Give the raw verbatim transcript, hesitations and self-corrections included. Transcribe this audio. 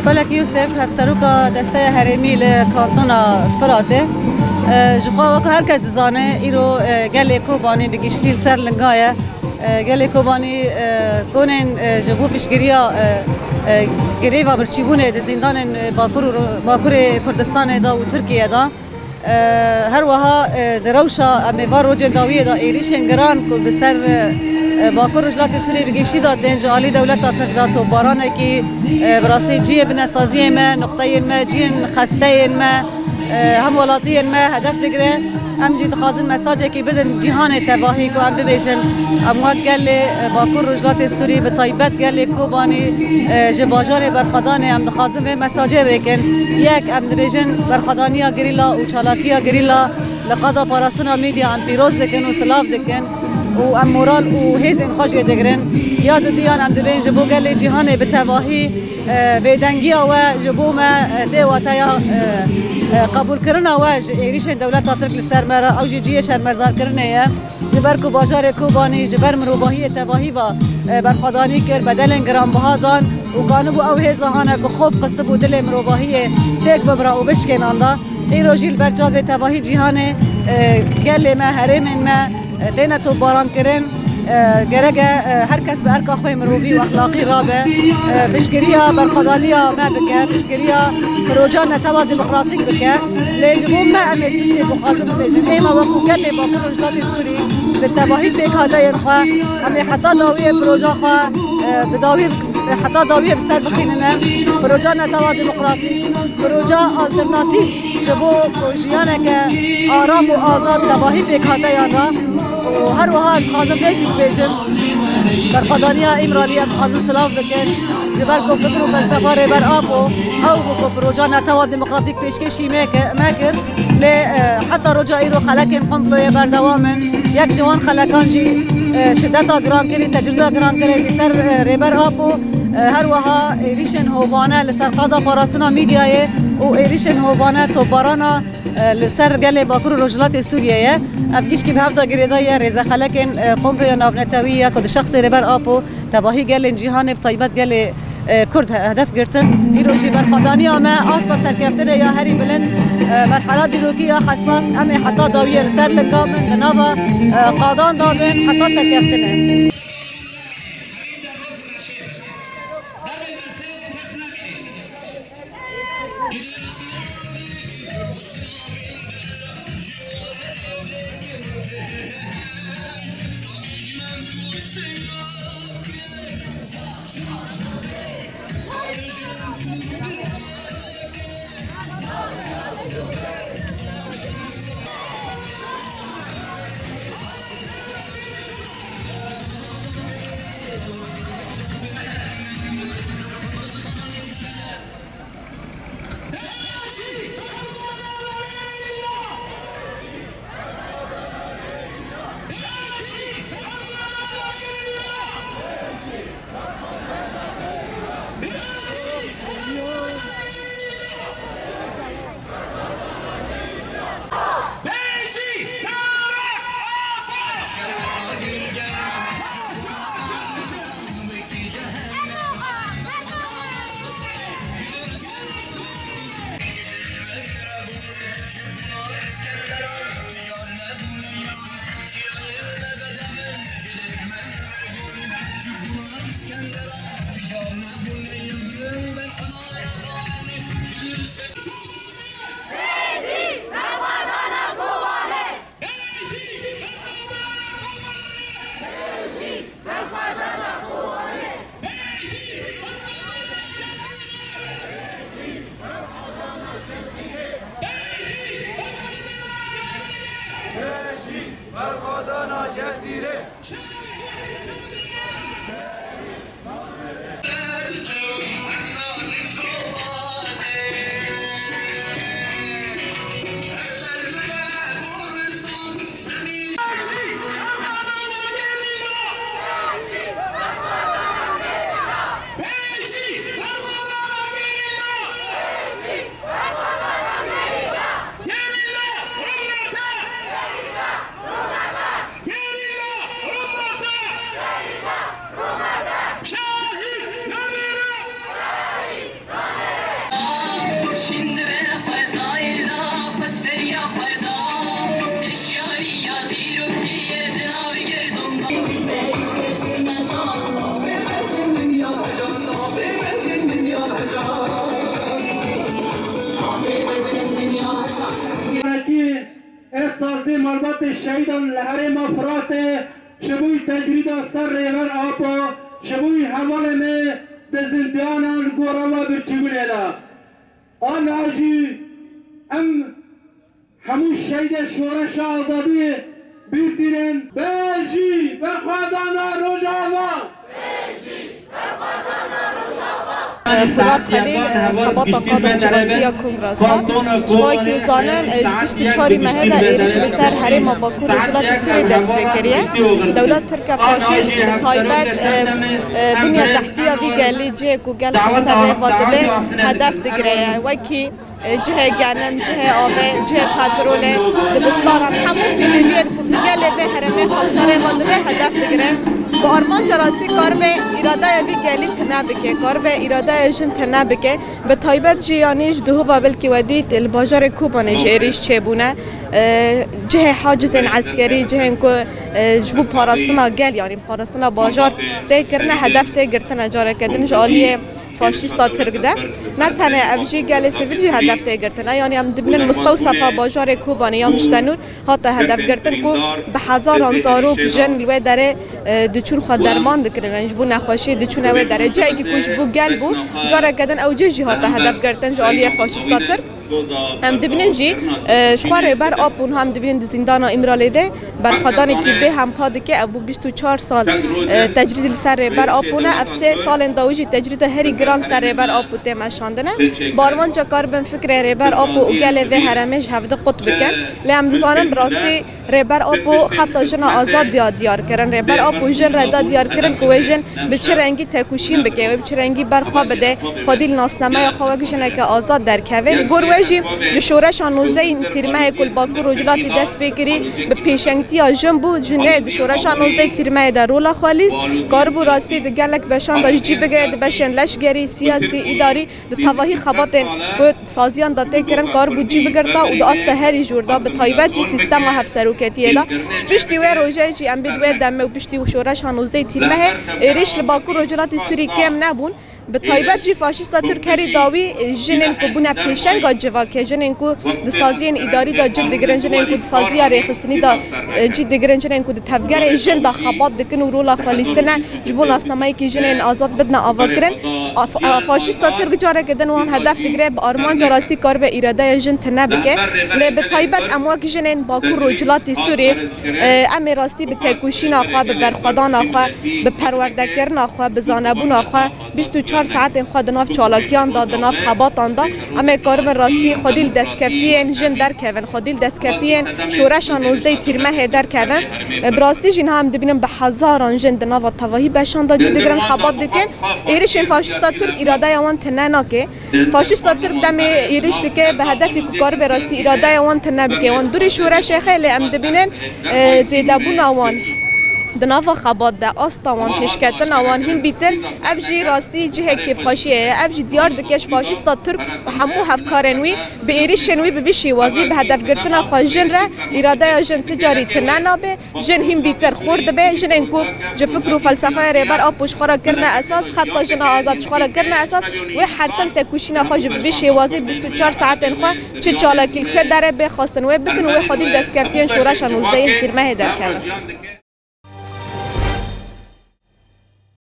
Felek Yûsif, hevseroka Desteya Herêmî li Kantona Firatê. Ji xwe weke her kes dizane, îro gelê Kobanî bi giştî li ser linga ye. Gelê Kobanî konên ji bo piştgiriya greva birçîbûnê di zîndanên Bakur û Ro-, Bakurê Kurdistanê de û Tirkiyê de. Her wiha, e, di rewşa em ê van rojên dawiyê de êrîşên giran ku bi ser, e, Bakur Rojhilatê Sûriyê bi giştî de tên ji alî dewleta Tirk de topbaranekî, e, bi rastî cihê binesaziyên me, nuqteyên me, cihên xesteyên me, e, hemwelatiyên me hedef digire. Em jî dixwazin mesajekî bidin cîhanê tevahî ku em bibêjin, em wek gelê, e, Bakur Rojhilatê Sûrî, bi taybet gelê Kobanî, e, ji bajarê berxwedanê em dixwazin vê mesajê rêkin. Yek, em dibêjin berxwedaniya gerîla û çalakiya gerîla li qada parastina medya em pîroz dikin û silav dikin û em moral û hêzên xwe jê digirin. Ya dudiyan em dibên ji bo gelê cîhanê bi tevahî, e, bêdengiya we ji bo me, e, tê wateya, e, e, qebûlkirina we ji êrîşên dewleta Tirk li ser me re, ew jî cihê şermezarkirinê ye. Ji ber ku bajarê Kobanî ji ber mirovahiyê tevahî ve, e, berxwedanî kir, bedelên giranbiha dan û kanibû ew hêza hane ku xof qisibû dilê mirovahiyê têk bibira û bişkênanda. Îro jî li ber çavê tevahî cîhanê, e, gelê me, herêmên me, e, têne topbarankirin. E, gerek e, e, her kes bi erka xwe mirovî û exlaqî rabe, e, piştgiriya berxwedaniya me bike, piştgiriya proja netewa demokratîk bike. Lê ji bo me em ê tiştê dixwazin bibêjin. Ême wekû gelê Bakur Rojhilatê Sûrî bi tevahî pêkhateyên xwe, em ê heta dawiyê proja xwe, e, bi dawî, heta dawiyê bi ser bixînine. Proja netewa demokratîk, proja alternatîf ji bo ku jiyaneke aram û azad tevahî pêkhateyan re. Û her wiha ez dixwazim vê jî bibêjim, berxwedaniya Îmraliyê em dixwazin silav bikin. Ji ber ku fikir û felsefa Rêber Apo ew bû ku proja netewa demokratîk pêşkêşî me ke-, me kir. Lê, e, heta roja îro xelekên komployê berdewam in. Yek ji wan xelekan jî, e, şideta girankirî, tecrîda girankirî li ser, e, Rêber Apo, e, her wiha êrîşên hovane li ser qada parastina medyayê û êrîşên hovane topbarana, e, li ser gelê Bakur û Rojhilatê Sûriyê ye. Ev gişkî bi hev de girêdayî ye rêzexelekên, e, komploya navnetewî ya ku di şexsê Rêber Apo tevahî gelên cîhanê, bi taybet gelê, e, Kurd he-, hedef girtin. Îro jî berxwedaniya me asta serkeftinê ya herî bilind, e, merhela dîrokî ya hesas, em ê heta dawiyê li ser linga bin, di nava, e, qadan de bin heta serkeftinê. Berxwedana Cezîrê! Xebatê şehîdan li herêma Firatê ji bo tecrîda ser Rêber Apo, ji bo hevalê me di zindanan gora we birçîbûnê de. Aniha jî em hemû şehîdê şoreşa azadiyê bîr dînin. Bejî berxwedana Rojava! Murat Xelîl, e, xebata qada civakî ya Kongresa. Ji bo ku zanin, e, ji bîst û çarî mehê de êrîş li ser herêma Bakur û Rojhilatê Sûriyê dest pê kiriye. Dewlet Tirke faşîst bi taybet, e, e, bunya tehtiya vî gelî cihê ku gel ser rêva dibe hedef digire. Wekî e, cihê genim, cihê avê, cihê petrolê, dibistanan, hemû pêdiviyên ku vî gelê vê herêmê xwe li ser rêva dibe hedef digire. Bi armanca rastî karibe îradeya vî gelî tune bike, karibe îradeya jin tune bike. Bi taybet jî yanî ji duhova belkî we dît li bajarê Kobanê jî êrîş çêbûne. E, cihê hacizên eskerî, cihên ku, e, ji bo parastina gel, yanî parastina bajar tê kirine hedef tê girtine careke din ji aliyê faşîsta Tirk de. Ne tenê ev jî gelê sivîl jî hedef tê girtine. Yanî em dibînin Mistewsefa bajarê Kobanê ya Miştenûr hate hedef girtin ku bi hezaran zarok jin li wê derê, e, diçûn xwe derman dikirin. Ji bo nexweşiyê diçûne wê derê. Cihekî ku ji bo gel bû, careke din ew cih jî hate hedef girtin ji aliyê faşîsta Tirk. Em dibînin jî, e, ji xwe Rêber Apo niha em dibînin di zîndana Îmralê de berxwedanekî bê hempa dike. Ev bû bîst û çar sal, e, tecrîdî li ser Rêber Apo ne. Ev sê salên dawî jî tecrîda herî giran ser Rêber Apo tê meşandine. Bi armanca karibin fikrê Rêber Apo û gelê vê herêmê ji hevdi qut bikin. Lê em dizanin bi rastî Rêber Apo xeta jina azad diya diyar kirin. Rêber Apo jin re da diyar kirin ku wê jin bi çi rengî tekoşîn bike, wê bi çi rengî ber xwe bide, xwedî li nasnameya xwe wek jineke azad derkeve. Li gor we jî ji şoreşa nozdehê Tîrmehê ku li Bakur Rojhilatê dest pê kirî, bi pêşengtiya jin bû, jin ê di şoreşa nozdehê Tîrmehê de rola xwe lîst, karibû rastî di gelek beşan de ji cî bigire, di beşên leşgerî, siyasî, îdarî, di tevahî xebatên ku saziyan de tê kirin karibû cî bigirta û di asta herî jor de, bi taybet jî sîstema hevseroketiyê de. Ji piştî wê rojê jî em bê di wê demê û piştî şoreşa nozdehê Tîrmehê êrîş li Bakur Rojhilatê Sûrî kêm nebûn. Bi taybet jî faşîsta Tirk herî dawî jinên ku bûne pêşenga civakê, jinên ku di saziyên îdarî de cih digirin, jinên ku di saziya rêxistinî de, e, cih digirin, jinên ku di tevgerê jin de xebat dikin û rola xwe lîstine, ji bo nasnameyekî jinên azad bidine avakirin. A, fa-, a, faşîsta Tirk careke din wan hedef digire, bi armanca rastî karibe îradeya jin tune bike. Lê bi taybet em wek jinên Bakur Rojhilatê Sûriyê, e, em ê rastî bi tekoşîna xwe, bi berxwedana xwe, bi perwerdekirina xwe, bi zanebûna xwe, bîst û çar saetên xwe di nav çalakiyan de, di nav xebatan de, em ê karibin rastî xwedî li destkeftiyên jin derkevin, xwedî li destkeftiyên şoreşa nozdehê Tîrmehê derkevin. E, bi rastî jî niha em dibînin bi hezaran jin di nava tevahî beşan de cî digirin, xebat dikin. Êrişên faşîsta Tirk îradeya wan tune nake. Faşîsta Tirk demê êriş dike bi hedefê ku karibe rastî îradeya wan tune bike. Wan dûrî şoreşê xe, lê em dibînin, e, zêdebûna wan di nava xebat de, asta wan, pêşketina wan hîn bîtir, ev jî rastî cihê kêfxweşiyê ye. Ev jî diyar dike ji faşîsta Tirk û hemû hevkarên wî bi êrişên wî bi vî şêwazî, bi hedefgirtina xwe jin re îradeya jin ti carî tune nabe. Jin hîn bîtir xurt dibe. Jinên ku ji fikr û felsefeya Rêber Apo ji xwe re kirine esas, xeta jina azad ji xwe re kirine esas, wê her tim tekoşîna xwe jî bi vî şêwazî bîst û çar saetên xwe çi çalakî li ku derê bê xwestin wê bikin û wê xwedî li destkeftiyên şoreşa nozdehê Tîrmehê derkevin.